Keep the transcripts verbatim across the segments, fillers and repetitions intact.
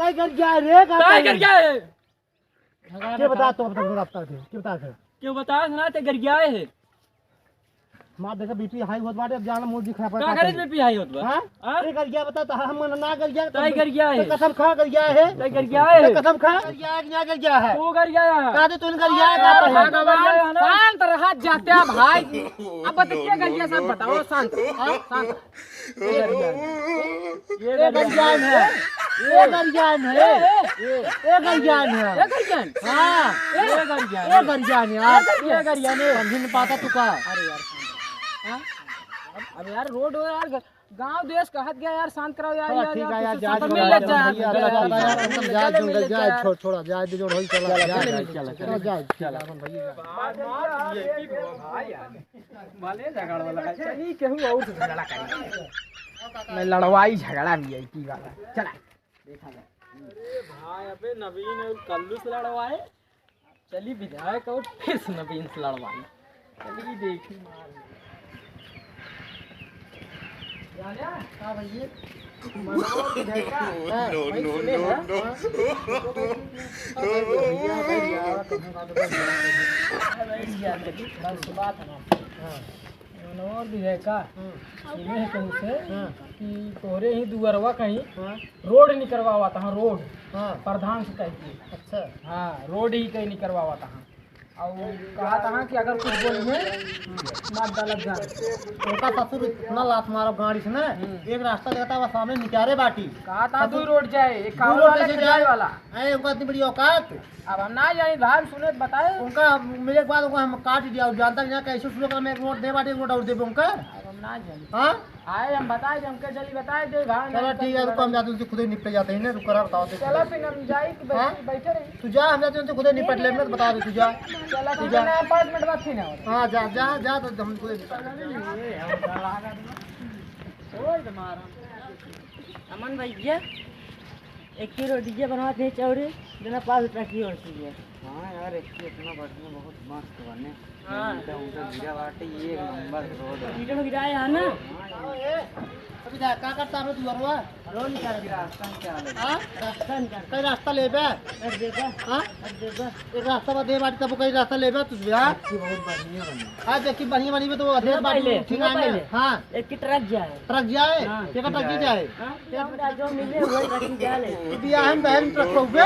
तय कर गया है रे, का तय कर गया है? के बता तो, बता, बता, बता, के बता दे? क्यों बता ना, तय कर गया है? मार देखा, बीपी हाई होत बाटे, अब जाना मुंह दिखा पड़ा का करे। बीपी हाई होत बा? हाँ? हाँ? तय कर गया, बता तो, हम ना कर गया, तय कर गया है। तो कसम खा कर गया है। तय कर गया है। तो कसम खा कर गया है कि ना कर गया है? तू कर गया है। का दे तूने कर गया है, का अरे तो है? भगवान, शांत रहा जात्या भाई। अब बता क्या कर गया, सब बताओ, शांत रहो, हाँ? शांत रहो। ये गरियान है। ये ये गरियान है। ये गरियान है। ये, ये। ये गरियान है। ये गरियान? हाँ। ये गरियान। ये गरियान यार। ये गरियान। ये गरियान है। समझ नहीं पाता तू का? अरे यार, शांत रहो। हाँ? अब यार, रोड हो यार, ग-, गांव देश कहत गया यार, शांत कराओ यार, चलो, यार, ठीक यार, है यार, कुछ जा, शांत जा, मिल जा, जा, जा, जा, जा, जा, जा, जा, जा, जा, जा, जा, छोड़, छोड़ा, जा, दे जो होई, चला, चला, जा, चला, जा, चला, चला, चला, जा, जा, चला। भले झगड़ा वाला है, चली केहू और से झगड़ा करी। मैं लड़वाई झगड़ा वीआईपी वाला। चला, देखा जाए। ए भाई, अबे नवीन और कल्लू से लड़वाए, चली विधायक और फिर से नवीन से लड़वाए। चली देखी मार। जाने, का भैया? मनोहर विधायक का? हाँ, no, भाई no, सुने no, हैं? No। हाँ? अरे भैया, भैया, कहूँ का तो भैया, भैया। अरे भैया, बस बात है ना। हाँ। मनोहर विधायक का? हाँ। सुने हैं तुमसे हाँ। कि तोहरे ही दुअरवा कहीं हाँ। रोड निकरवावत हाँ, रोड। हाँ। प्रधान से कह के। अच्छा। हाँ, रोड ही कहीं निकरवावत हाँ। और कहा था कि अगर कुछ बोली है, मार डालब जान। उनका ससुर इतना लात मारो गाड़ी से ना, हम्म। एक रास्ता देखता, बस सामने निकारे बाटी। कहा था ससुर दो रोड जाए, एक दो कावल रोड वाला, कैसे एक जाए? जाए वाला। अरे, उनका इतनी बड़ी औकात। अब हम ना जानी, भाई सुने तो बताए। उनका मिले के बाद उनको हम काट दिया, जानता नहीं ना, कैसे शुरू में एक रोड दे बाटी, एक रोड और देबे उनका। अब हम ना जानी। हाँ? आए हम बताए दे, हमके जल्दी बताए दे, भाई चलो नहीं ठीक है, तो रुको, हम जाते हैं, उनसे खुद ही निपटे जाते हैं ना, रुक करा, बताओ तो। चला फिर हम जाई कि बैठ-, हाँ? बैठे रही। तू जा, हम जाते हैं, उनसे खुद ही निपट ले, मैं तो बता दे, तू जा। चला तू ठीक जा। है ना, पाँच मिनट बाद फिर आओ। हाँ, जा, जा, जा, तो हम खुद ही निपट लेंगे। छोड़ दे मारा। अमन भैया, एक ही रोडिया बनवाते हैं चौड़ी, बिना पास ट्रक की होती है। हाँ यार, एक ही इतना बढ़िया, बहुत मस्त बने। हाँ। उनका, उनका गिरा बाटे, ये एक नंबर रोड है। ईटन गिरा है ना? हाँ यार। अभी जा, का करता है तू अरवा? रोड निकाल के रास्ता निकाल। हाँ? रास्ता निकाल। कई रास्ता लेबे? रख देगा। हाँ? रख देगा। एक रास्ता बा दे बाटी, तब कई रास्ता लेबे तू यार? अच्छी बहुत बढ़िया बनी। हाँ, देखी बढ़िया बनी में तो अधे सुनो बाटी पहले, ठीक सुनो है ना? पहले। हाँ। एक की ट्रक जाए। ट्रक जाए? हाँ। एक ट्रक की जाए? हाँ। जो मिले वही रखी जा ले। बियाह में बहन ट्रक पे हुए,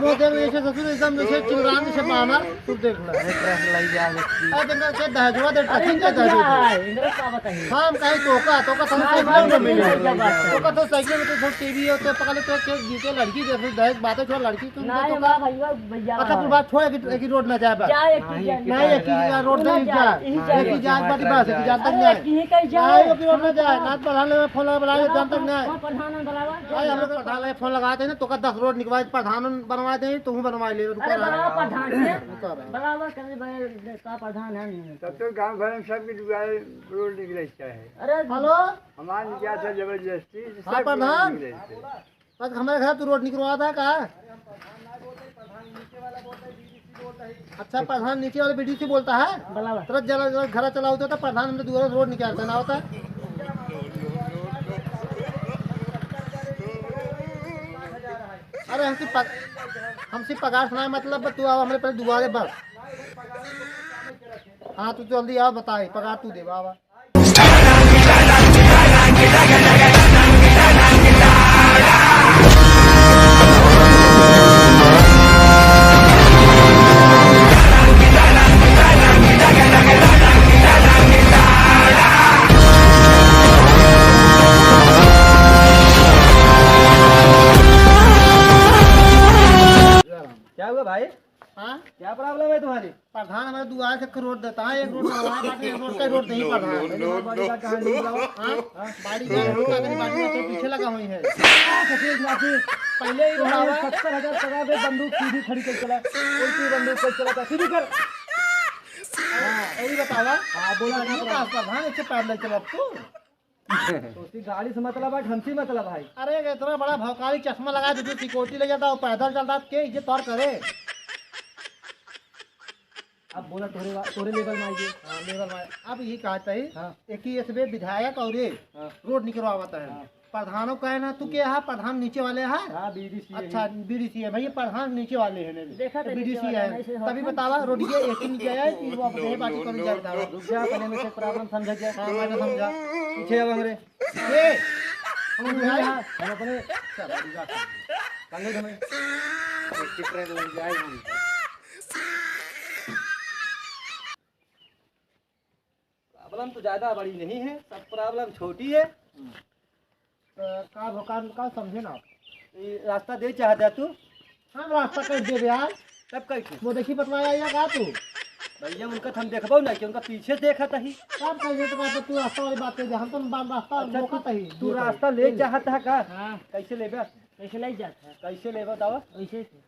मोदे में ऐसे ससुर एकदम जैसे चिल्लान जैसे बानर, तू देख ले। अरे, ट्रक लई जा ले। अरे, तुमका के दहेजवा दे, अरे, ट्रक इनका के दहेजवा क्या दे। है? इनका का बताइए? हाँ, हम कहे तोका, तोका तो ना, साइकिल ना, में मिले। ना, ना, ना। तोका तो साइकिल में तो टीवी होते, पकड़ ले तो के जीते लड़की जैसे दहेज बातें छोड़ लड़की तुम ना, तो ये तोका। बा भैया, भैया अच्छा, है। तू बात छोड़, एक, एक ही रोड ना जाए बस। जा, एक ही नहीं, जाए। एक ही नहीं, एक ही जाए। रोड ना नहीं जाए, जाए। यही हाँ, जाए। एक ही जाए, बड़ी बस, एक ही जाए, तक अरे, जाए। एक ही कहीं जाए। हाँ, एक ही रोड ना जाए। हाँ। नाथ प्रधान ले फोन लगा, बुला ले, हाँ, जान तक हाँ, नहीं। हाँ, प्रधान हम बुलावा। अरे, हम लोग प्रधान ले फोन लगाते हैं ना, तो का दस रोड निकलवा, प्रधान बनवा दे, तू बनवा ले, रुको अरे, रहा। बुलावा प्रधान के। रुको रहा। बुलावा, कभी बड़े का प्रधान है नहीं। तब तो गांव भर में सबके दुआरे रोड निकले चाहे। अरे, हेलो। हमार निकाल था जबरदस्ती, हाँ, सब प्रधान। निकले थे। बस हमारे घर तू रोड निकलवा था का? अच्छा, प्रधान नीचे वाले बीडीसी बोलता है? बराबर। तुरंत जरा, जरा घर चला होता तो प्रधान हमने दूर रोड निकालता ना होता। अरे हमसे पग-, हमसे पगार सुनाए मतलब, तू आओ हमारे पहले दुआरे बस। हाँ, तू जल्दी आओ, बताए, पगार तू दे बाबा। क्या हुआ भाई? हाँ? क्या problem है तुम्हारी? प्रधान हमारे दुआरे से रोड देता है, एक रोड बनवाए बाटे, एक रोड का रोड नहीं प्रधान। No, no, no, no। बाड़ी का कहाँ नहीं जाओ? हाँ? हाँ? बाड़ी का रोड का कहीं बाड़ी का पीछे लगा हुई है। पहले ही तुम्हारे बतावा। सत्तर हजार पगार पे बंदूक सीधी खड़ी कर चला, उल्टी बंदूक कर चला था, सीधी कर। हाँ, यही बतावा। हाँ, बोला ना प्रधान। प्रधान, इससे पैदल चला तू। तो उसकी गाड़ी से मतलब है, हमसे मतलब है। अरे, इतना बड़ा भौकाली चश्मा लगा दे, तू सिक्योरिटी ले जाता, वो पैदल चलता, के इज्जत तौर करे? अब बोला तोरे वा-, तोरे लेवल में आइए। हाँ, लेवल में। अब ये कहता है हाँ। एक ही एसबे विधायक और ये हाँ। रोड निकलवावता है। हाँ। प्रधानो का है ना, तू क्या है? प्रधान नीचे वाले है? हाँ, बीडीसी है। अच्छा, बीडीसी है भैया, प्रधान नीचे वाले हैं ना। देखा तो बीडीसी नीचे वाले है। हैं, ऐसे तभी होता है। बतावा, रोडिया एक ही नीचे आया कि वो अपने बाटी करी जाता है। रुक जा, पहले मैं से प्रॉब्लम समझा क्या? हाँ, मैंने समझा। पीछे आओ हमरे। ए, हम अपने, हम अपने, चल, रुक जा। कंधे धोए। किस तरह से जाए हम? प्रॉब्लम तो ज्यादा बड़ी नहीं है, सब प्रॉब्लम छोटी है। तो का भगवान का समझे ना? ये रास्ता दे चाहता तू? हम रास्ता कट देबे यार। तब कट दे। वो देखी बतलाया या का तू? भैया, उनका तो हम देखबो ना कि उनका पीछे देखा तही। तब कट दे तो का तू रास्ता वाली बात कर दे, हम तो बात रास्ता अच्छा, रोका तू, तही। तू रास्ता ले चाहता है का? हाँ। कैसे लेबे? कैसे ले जाता है? कैसे लेबे बताओ? ऐसे से।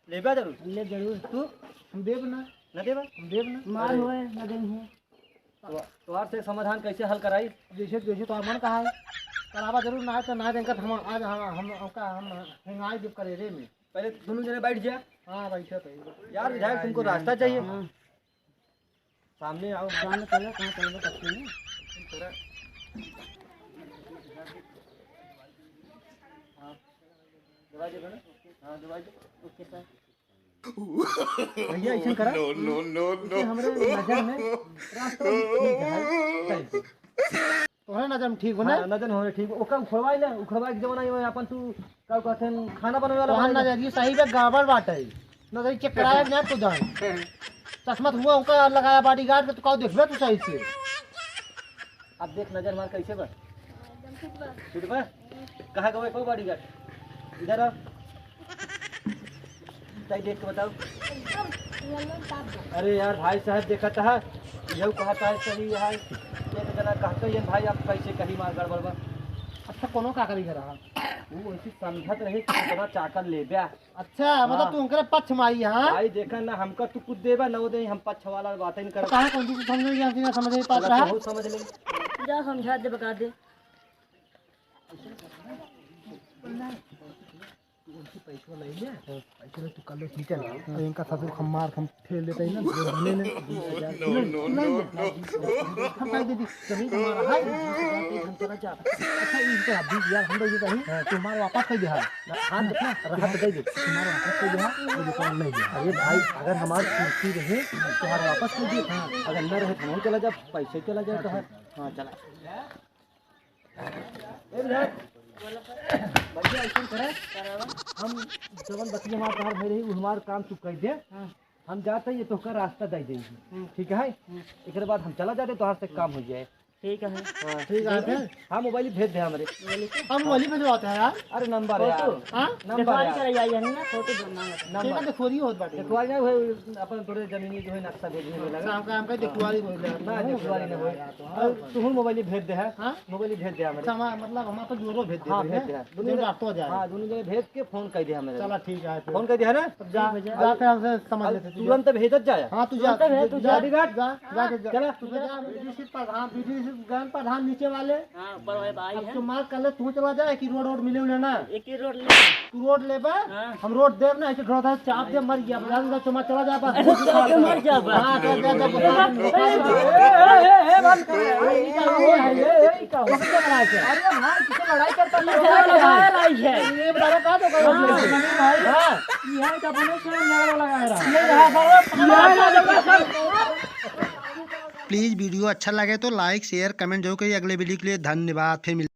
लेबा जरूर। ले जरूर। तू? हम देब ना। ना देबा? हम देब ना। मार अरे। होए, ना देब होए। तो, तोहार से समाधान कैसे हल कराई? जैसे, जैसे तोहार मन कहा है। करावा जरूर ना है तो ना देंगे तो हम आज हम, हम, हमका हम हेंगाई देब करेरे में। पहले दोनों जने बैठ जा। हाँ, बैठे तो। यार विधायक, तुमको रास्ता चाहिए। हाँ। सामने आओ। सामने चलो, कहाँ चलो, बस में। हाँ। दरवाजे बंद। हाँ, दरवाजे। ओके सर। भैया, ऐसे करा। No, no, no, no। इसे हमरे नजर में रास्ता ठीक है, चल। तोहरे नजर में ठीक बा ना? हाँ, नजर में ठीक बा। ओका उखड़वाई ले, उखड़वाई के जवन आई, अपन तू का कहते हैं, खाना बनावे वाला तोहर बनाई ले। नजरिया सही में गड़बड़ बाटे। नजर चेक कराया ना तू जान। चश्मा तो हुआ उनका लगाया बॉडीगार्ड के, तू का देखबे तू सही से? अब देख नजर मार कैसे बा? एकदम ठीक बा। ठीक बा? कहाँ गवे को बॉडीगार्ड? इधर आ। ताई देख के बताओ। एकदम लल्लन साफ बा। अरे यार भाई साहब देखा था, यहू कहा था सही है। एक जना कहते हैं भाई आप कैसे कहीं मार गड़बड़ बा। अच्छा कोनो का करी रहा? वो ऐसे समझत रहे कि कितना चाकर लेब्या। अच्छा, मतलब हाँ। तू उनकरे पक्ष में आई, हाँ? भाई, देखा ना, हमका तू कुछ देबा, ना वो दे, हम पक्ष वाला बातें नहीं तो करत। कहाँ कौन सी समझ में, यहाँ से ना समझ में पाता चला, है? तू समझ ले। जा, समझा दे, बता दे। तू उनसे पैसा ले ले, पैसा ले, तू कर ले, ठीक है ना? और इनका ससुर हम मार, हम ठेल देते हैं ना, जो बने ना, बीस हजार। No, no, no, no। हम कह दे दी, जमीन हमारा है, बीस हजार पे हम चला जा। अच्छा, इनका बीस हजार हम दे देते हैं, हाँ। तुम्हारा वापस कर दे, हाँ। हाँ, कितना? राहत दे दे। तुम्हारा वापस कर दे, हाँ, ये दुकान नहीं दे। अरे भाई, अगर हमारी कुर्सी रहे, तुम्हारा वापस कर दे, हाँ। अगर न रहे, तो हम चला जा, पैसे चला जाए तो है। हाँ, चला। ए विधायक, भैया, ऐसन करे, हम जवन बतिया हमार तोहार भई रही, उ हमार काम तू कर दे। हाँ। हम जाते ही तोहका रास्ता दे देंगे। हम्म। ठीक है? हम्म। एकरे बाद हम चला जाते, तोहार से काम हो जाए। ठीक है। हाँ, ठीक है, फिर? हाँ, मोबाइल भेज दे हमरे। हम मोबाइल भेजवाते हैं यार। अरे नंबर यार। फोटो? हाँ? नंबर देखवारी यार। करे आई है ना, फोटो जमा है। नंबर। ठीक है, देखवारी होत बाटे। देखवारी ना, वही अपन तोरे जमीनी जो है नक्शा भेजने में लगा। शाम का हमका देखवारी होत बाटे। ना, देखवारी ना होई। और तू मोबाइल भेज दे है। हाँ? मोबाइल भेज दे हमरे। अच्छा, हमार, मतलब, हमार तो जोरो भेज दे हाँ, रहे भेज हैं। दे है। दोनों जो जने, रास्ता जाए। हाँ, दोनों जने भेज के फोन कर दे हमरे। चला, ठीक है, फिर। फोन कर दे है ना? अब जा, ठीक है, जा। जा, फिर हमसे समझ अब लेते, तू जा। तुरंत भेजत जाए। हाँ, तू जा, तुरंत भेज, तू तू जा, जा। जा, जा, जा, जा। चला। तू जा, बीडीसी प्रधान, बीडीसी गन प्रधान नीचे वाले। हाँ, ऊपर वाले भाई अब हैं। तू मार कर ले, तू चला जाए कि रोड, रोड मिले उले ना। एक ही रोड ले। तू रोड लेबा, हाँ। हम रोड देब ना, ऐसे ड्रॉ था, चाप दे, मर गया, बता दे, चुम्मा चला जा, बस। अरे, चाप दे, मर जा, बस। हाँ, चला जा, जा, बता दे। ए, ए, ए, ए, बंद कर। अरे, ये क्या हुआ है? ये, ये क्या हुआ? किससे लड़ाई कर? अरे भाई, किससे लड़ाई करता है? लड़ाई लगा रही है। ये बता रहा, कहाँ तो गए? हाँ, भाई। हाँ। ये है, अपने से लड़ा लगा रहा। ये रहा, साला, ये रहा, साला। Please video अच्छा लगे तो like, share, comment जरूर करिए। अगले video के लिए धन्यवाद। फिर मिल-